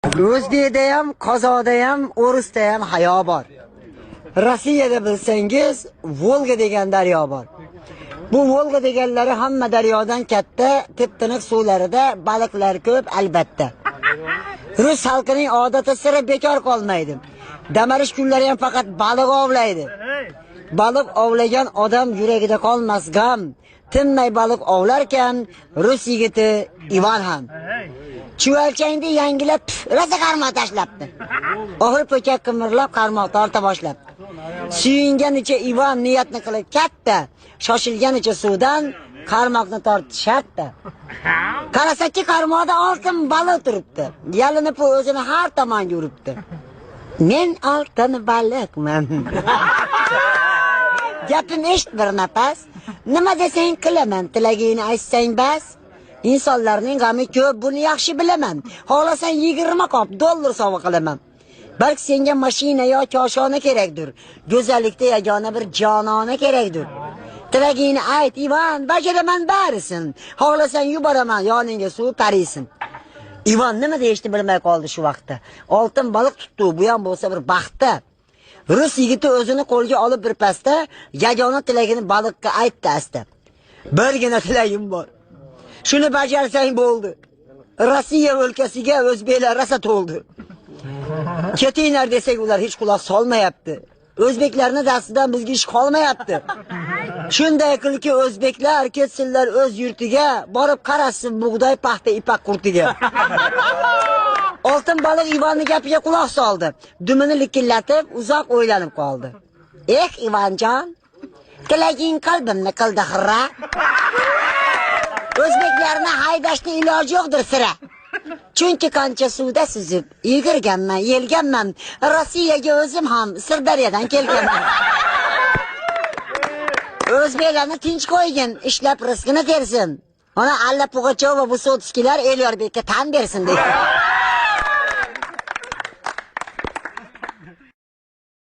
O'zbekda ham, qozoqda ham, o'risda ham hayo bor. Rossiyada bilsangiz, Volga degan daryo bor. Bu Volga deganlari hamma daryodan katta, tip-tiniq suvlarida baliqlar ko'p albatta. Rus xalqining odati sira bekor qolmaydi. Dam olish kunlari ham faqat baliq ovlaydi. Baliq ovlagan odam yuragida qolmas g'am. Tinmay baliq ovlarkan rus yigiti Ivan ham. Chuvalchangni yangilab rosa qarmoq tashlabdi. Oxiri po'kak qimirlab qarmoq torta boshlabdi. Suyunganicha Ivan niyatni qilib katta, shoshilganicha suvdan qarmoqni tortish shartta. Qarasaki qarmoqda oltin baliq turibdi. Yalinib o'zini har tomonga uribdi. Men oltin baliqman. Gapim eshit bir nafas. Nima desang qilaman, tilagingni aytsang bas. İnsanlarning g'ami ko'p, buni yaxshi bilaman. Xohlasang 20 qop dollar sovg'a qilaman. Balki senga mashina yo koshona kerakdir. Go'zallikda yagona bir jonona kerakdir. Tilagingni ayt, Ivan, bajaraman barisin. Xohlasang yuboraman yoningga suv parisin. Ivan nima deyishni bilmay qoldi shu vaqtda. Oltin baliq tutdi, bu ham bo'lsa bir baxtda. Rus yigiti o'zini qo'lga olib bir pasda yagona tilagini baliqqa aytdi asta. Birgina tilagim bor. Shuni bajarsang bo'ldi. Rossiya o'lkasiga o'zbeklar rosa to'ldi. Ketinglar desak ular hech quloq solmayapti. O'zbeklarning dastidan bizga ish qolmayapti. Shunday qilki o'zbeklar ketsinlar o'z yurtiga, borib qarasin bug'doy, paxta, ipak qurtiga. Oltin baliq Ivanning gapiga quloq soldi. Dumini likillatib uzoq o'ylanib qoldi. Eh Ivanjon, tilaging qalbimni qildi xirra. O'zbeklarni haydashni iloji yo'qdir sira. Chunki qancha suvda suzib yugurganman, yelganman. Rossiyaga o'zim ham Sirdaryodan kelganman. O'zbeklarni tinch qo'ygin, ishlab rizqini tersin. Ona Alla Pugacheva, Vusotskilar Elyorbekka tan bersin deydi.